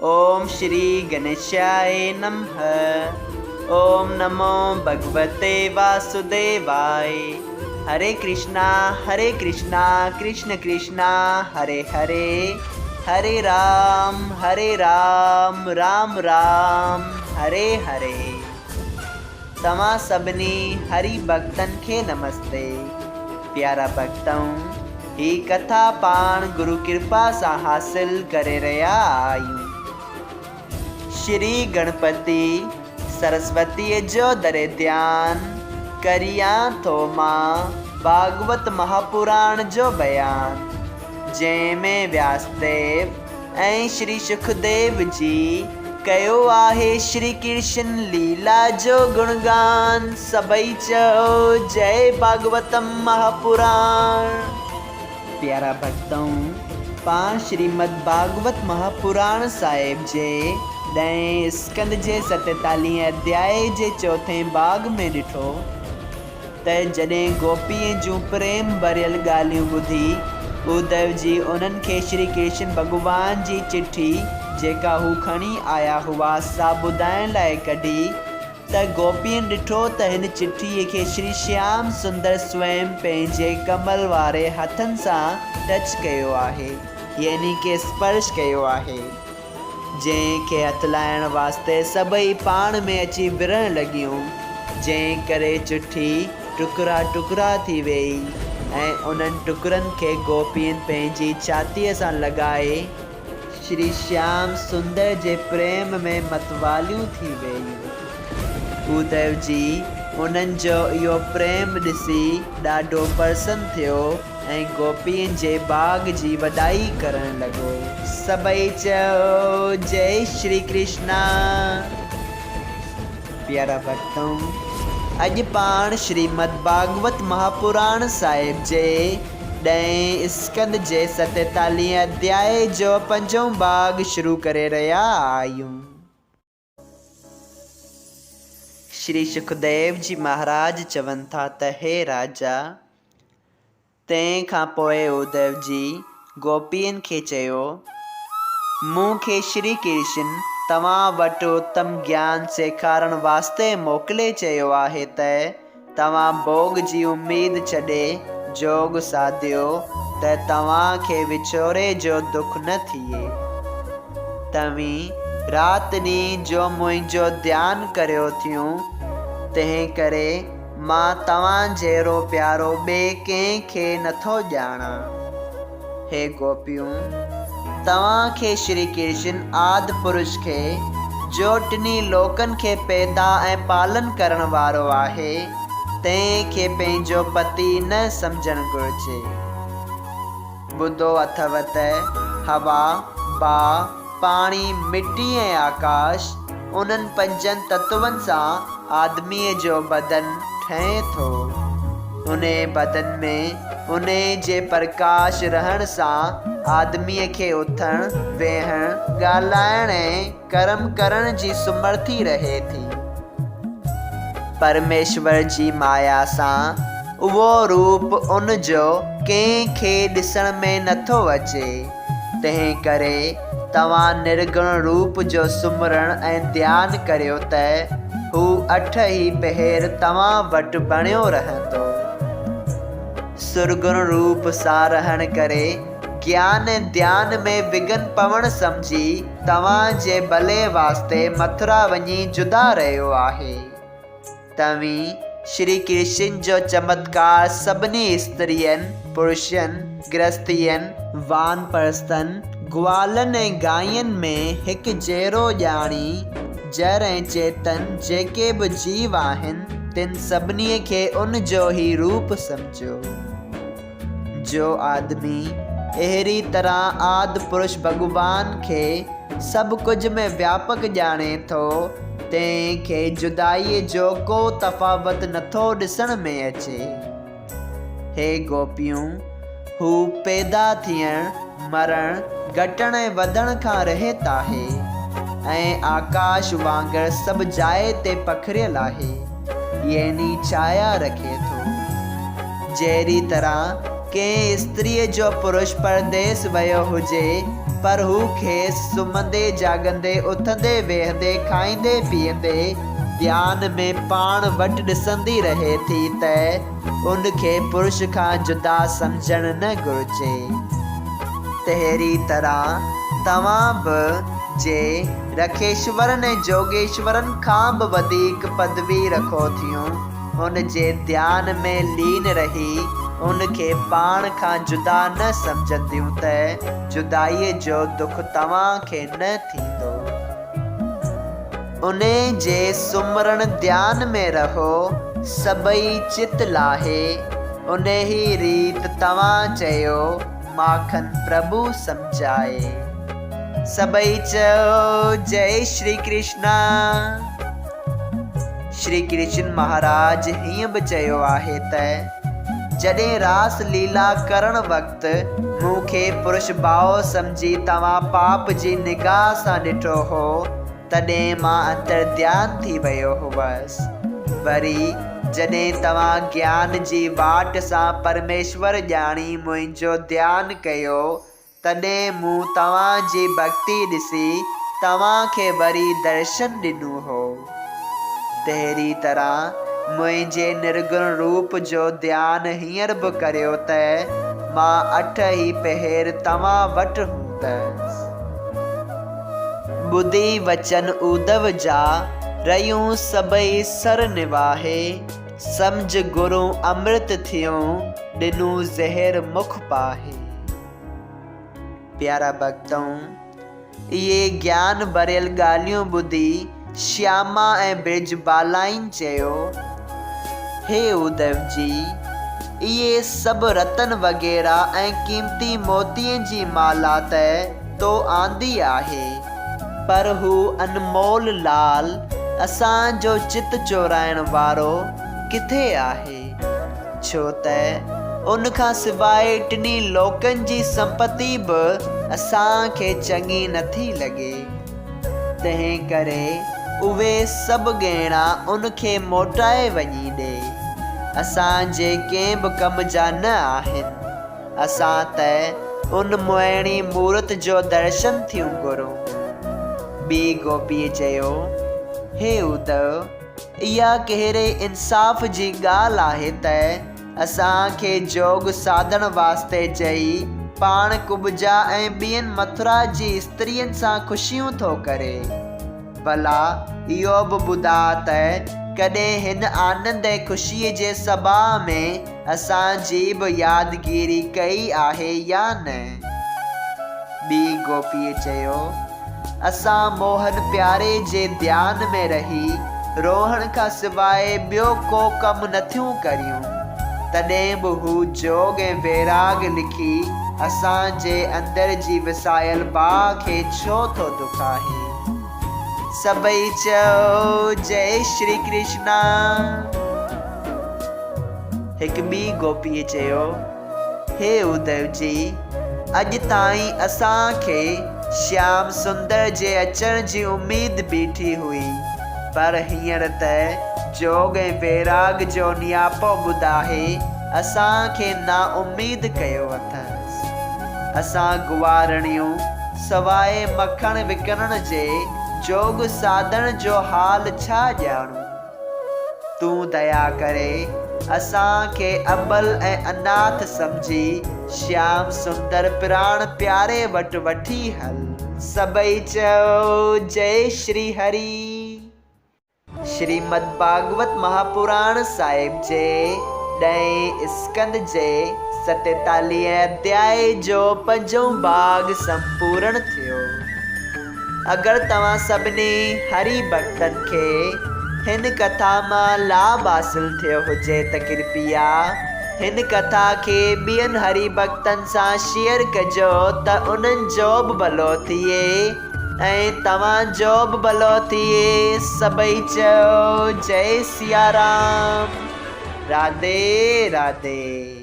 اوم شري گنيشاء نمھ اوم نمو ڀڳوتي واسوديواء هري ڪرشنا هري ڪرشنا ڪرشن ڪرشنا هري هري هري رام هري رام رام رام هري هري. توهان سڀني هري ڀڳتن کي نمستي. پيارا ڀڳتؤ! هي ڪٿا پاڻ گرو ڪرپا سان حاصل ڪري رهيا آهيون. شري گڻپتي سرسوتيء جو دري ڌيان ڪريان ٿو مان ڀاڳوت مهاپراڻ جو بيان، جنهن ۾ وياسديو ۽ شري شڪديو جي ڪيو آهي شري ڪرشن ليلا جو گڻگان، سڀئي چئو جئي ڀاڳوتم مهاپراڻ. پيارا ڀڳتؤ! پاڻ شريمد ڀاڳوت مهاپراڻ صاحب جي ڏهين اسڪنڌ جي ستيتاليهين اڌيائي جي چوٿين ڀاڳ ۾ ڏٺو ته جڏهن گوپين جون پريم ڀريل ڳالهيون ٻڌي اڌو جي انهن کي شري ڪرشن ڀڳوان جي چٺي جيڪا هو کڻي آيا هئا سا ٻڌائڻ لاء ڪڍي ته گوپين ڏٺو ته هن چٺيء کي شري شيام سندر سوئم پنهنجي ڪمل واري هٿن سان ٽچ ڪيو آهي يعني ڪه اسپرش ڪيو آهي. جنهن کي هٿ لائڻ واسطي سڀئي پاڻ ۾ اچي وڙهڻ لڳيون، جنهن ڪري چٺي ٽڪرا ٽڪرا ٿي ويئي ۽ انهن ٽڪرن کي گوپين پنهنجي ڇاتيء سان لڳائي شري شيام سندر جي پريم ۾ متواليون ٿي وييون. اوديو جي انهن جو اهو پريم ڏسي ڏاڍو پرسن ٿيو. ۽ گوپين جي باغ جي وڏائي ڪرڻ لڳو. سڀئي چيو، جئي شري ڪرشنا. پيارا ڀڳتؤ! اڄ پاڻ شريمد ڀاڳوت مهاپراڻ صاحب جي ڏهين اسڪنڌ جي ستيتاليهين اڌيائي جو پنجون ڀاڳ شروع ڪري رهيا آهيون. شري شڪديو جي مهاراج چون ٿا ته هي راجا! تنهن کان پوء اڌو جي گوپين کي چيو، مون کي شري ڪرشن توهان وٽ اتم گيان سيکارڻ واسطي موڪلي چيو آهي ته توهان ڀوڳ جي اميد ڇڏي جوڳ ساڌيو ته توهان کي وڇوڙي جو دک نه ٿئي. توهين رات ڏينهن جو منهنجو ڌيان ڪريو ٿيون، تنهن ڪري مان توهان جهڙو پيارو ٻئي ڪنهن کي نٿو ڄاڻان. هي گوپيون! توهان کي شري ڪرشن آد پرش کي، جو ٽنهي لوڪن کي پيدا ۽ پالن ڪرڻ وارو آهي، تنهن کي پنهنجو پتي نه سمجهڻ گهرجي. ٻڌو اٿئو ته هوا، باهه، پاڻي، مٽي ۽ آڪاش، انهن پنجن تتون سان آدميء جو بدن ٺهي ٿو. انهيء بدن ۾ انهيء جي پرڪاش رهڻ سان آدميء کي اٿڻ، ويهڻ، ڳالهائڻ ۽ ڪرم ڪرڻ جي سمرٿي رهي ٿي. پرميشور جي مايا سان اهو روپ ان جو ڪنهن کي ڏسڻ ۾ نٿو اچي، تنهن ڪري توهان نرگڻ روپ جو سمرڻ ۽ ڌيان ڪريو ته هو اٺ ئي پهر توهان وٽ بڻيو رهندو. سرگڻ روپ سان رهڻ ڪري گيان ۽ ڌيان ۾ وگهن پوڻ سمجهي توهان جي ڀلي واسطي مٿرا وڃي جدا رهيو آهي. توهين شري ڪرشن جو چمتڪار سڀني استرين، پرشن، گرهستين، وانپرستن، گوالن ۽ گائين ۾ هڪ جهڙو ڄاڻي، جڙ ۽ چيتن جيڪي به جيو آهن، تن سڀني کي ان جو ئي روپ سمجهيو. جو آدمي اهڙي طرح آد پرش ڀڳوان کي سڀ ڪجهه ۾ وياپڪ ڄاڻي ٿو، تنهن کي جدائيء جو ڪو تفاوت نٿو ڏسڻ ۾ اچي. هي گوپيون! هو پيدا ٿيڻ، مرڻ، گهٽڻ ۽ وڌڻ کان رهت آهي ۽ آڪاش وانگر سڀ جاء تي پکڙيل آهي، يعني ڇايا رکي ٿو. جهڙي طرح ڪنهن استريء جو پرش پرديس ويو هجي پر هو کيس سمهندي جاڳندي، اٿندي ويهندي، کائيندي پيئندي، ڌيان ۾ پاڻ وٽ ڏسندي رهي ٿي ته ان کي پرش کان جدا سمجهڻ نه گهرجي. تهڙي طرح توهان به جي رکيشورن ۽ جوڳيشورن کان به وڌيڪ پدوي رکو ٿيون، ان جي ڌيان ۾ لين رهي ان کي پاڻ کان جدا نه سمجهنديون ته جدائيء جو دک توهان کي نه ٿيندو. انهي جي سمرڻ ڌيان ۾ رهو، سڀئي چت لاهي، انهي ريت توهان چيو، ماکن پرڀو سمجهائي. سڀئي چئو جئي شري ڪرشنا. شري ڪرشن مهاراج هيئن به چيو آهي ته، جڏهن راس ليلا ڪرڻ وقت مون کي پرش ڀاء سمجهي توهان پاپ جي نگاهه سان ڏٺو هو، تڏهن مان انترڌيان ٿي ويو هوس. وري جڏهن توهان گيان جي واٽ سان پرميشور ڄاڻي منهنجو ڌيان ڪيو، تڏهن مون توهان جي ڀڳتي ڏسي توهان کي وري درشن ڏنو هو. تهڙي طرح منهنجي نرگڻ روپ جو ڌيان هينئر به ڪريو ته مان اٺ ئي پهر توهان وٽ هوندس. ٻڌي وچن اودو جا، رهيون سڀئي سر نواهي. سمجهه گرون امرت ٿيون، ڏنو زهر مک پاهي. پيارا ڀڳتؤ! اهي گيان ڀريل ڳالهيون ٻڌي شياما ۽ برج بالائين چيو، هي اودو جي! اهي سڀ رتن وغيره ۽ قيمتي موتين جي مالا ته تو آندي آهي، پر هو انمول لال اسان جو چت چورائڻ وارو ڪٿي آهي؟ ڇو ته ان کان سواء ٽنهي لوڪن جي سمپتي به اسان کي چڱي نٿي لڳي. تنهن ڪري اهي سڀ ڳهڻا ان کي موٽائي وڃي ڏي. اسان جي ڪنهن به ڪم جا نه آهن. اسان ته ان موهڻي مورت جو درشن ٿيون گهرون. ٻي گوپيء چيو، هي اودو! اها ڪهڙي انصاف جي ڳالهه آهي ته اسان کي جوڳ ساڌڻ واسطي چئي پاڻ ڪٻجا ۽ ٻين مٿرا جي استرين سان خوشيون ٿو ڪري. ڀلا اهو به ٻڌاء ته ڪڏهن هن آنند ۽ خوشيء جي سڀاء ۾ اسان جي به يادگيري ڪئي آهي يا نه؟ ٻي گوپيء چيو، اسان موهن پياري جي ڌيان ۾ رهي روئڻ کان سواء ٻيو ڪو ڪم نٿيون ڪريون، تڏهن به هو جوڳ ۽ ويراڳ لکي اسان جي اندر جي وسايل باهه کي ڇو ٿو دکاهي؟ سڀئي چئو، جئي شري ڪرشنا! هڪ ٻي گوپيء چيو، هي اديو جي! اڄ تائين اسان کي شيام سندر جي اچڻ جي اميد بيٺي هئي، پر هينئر ته جوڳ ۽ ويراڳ جو نياپو ٻڌائي اسان کي نااميد ڪيو اٿس. اسان گوارڻيون سواء مکڻ وڪڻڻ جي جوڳ ساڌڻ جو حال ڇا ڄاڻون؟ تون ديا ڪري اسان کي ابل ۽ اناٿ سمجهي شيام سندر پراڻ پياري وٽ وٺي هل. سڀئي چئو جئي شري هري. شريمد ڀاڳوت مهاپراڻ صاحب جي ڏهين اسڪنڌ جي ستيتاليهين اڌيائي جو پنجون ڀاڳ سمپورڻ ٿيو. اگر توهان سڀني هري ڀڳتن کي هن ڪٿا مان لاڀ حاصل ٿيو هجي ته ڪرپيا هن ڪٿا کي ٻين هري ڀڳتن سان شيئر ڪجو ته انهن جو به ڀلو ٿئي ۽ توهان جو به ڀلو ٿئي سڀئي چئو جئي سيارام راڌي راڌي.